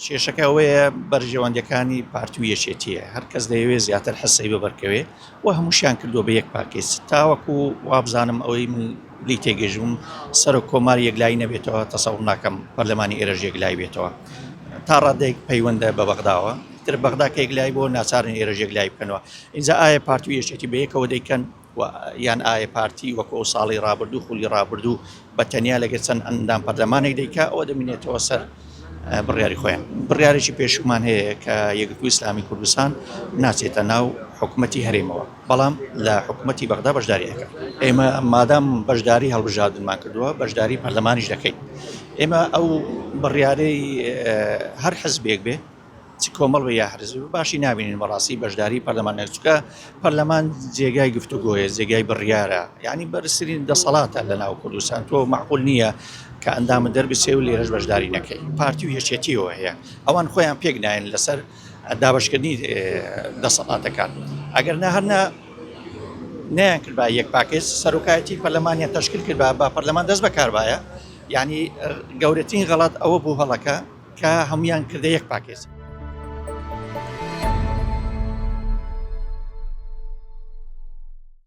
کێشەکە ئەوەیە بەرژەوەندیەکانی پارتی و یەکێتیە هەر کەس دەیەوێت زیاتر حسەی بەبەرکەوێ و هەمووشیان کردووە بە یەک پاکێج تاوەکو وابزانم ئەوەی من لی تێگەیشتبووم سەرۆک کۆمار یەکلایی نەبێتەوە تەسەور ناکەم پەرلەمانی ئێرەش یەکلایی بێتەوە تا ڕادەیەک پەیوەندە بە بەغداوە تر بەغدا کە یەکلایی بۆ ناچارن ئێرەش یەکلایی بکەنەوە ئینجا ئایا پارتی و یەکێتی بە یەکەوە دەیکەن و یان ئایا پارتی وەکو ئەو ساڵی ڕابردوو خولی ڕابردوو بە تەنیا لەگەر چەند ئەندام پەرلەمانێک دەیکا ئەوە دەمینێتەوە سەر بڕیاری خۆیان. بڕیارێکی پێشوومان هەیە کە یەکگرتووی ئیسلامی کوردستان ناچێتە ناو حکومەتی هەرێمەوە، بەڵام لە حکومەتی بەغدا بەشداری ئەکات. ئێمە مادام بەشداری هەڵبژاردنمان کردووە، بەشداری پەرلەمانیش دەکەین. ئێمە ئەو بڕیارەی هەر حزبێک بێ، چ کۆمەڵ بێ یا هەر حزب باشی نابینین بەڕاستی بەشداری پەرلەمان نەکەن، چونکە پەرلەمان جێگای گفتوگۆیە، جێگای بڕیارە، یعنی بەرزترین دەسەڵاتە لە ناو کوردستان. تۆ مەعقول نییە کە ئەندامت دەربچێ و لێرەش بەشداری نەکەی. پارتی و یەکێتیەوە هەیە، ئەوان خۆیان پێک نایەن لەسەر دابەشکردنی دەسەڵاتەکان. ئەگەر نا هەر نا نەیان کردبا یەک پاکێج سەرۆکایەتی پەرلەمانیان تەشکیل کردبا با پەرلەمان دەست بەکاربایە، یعنی گەورەترین غەڵەت ئەوە بوو هەڵەکە کە هەموویان کردە یەک پاکێج.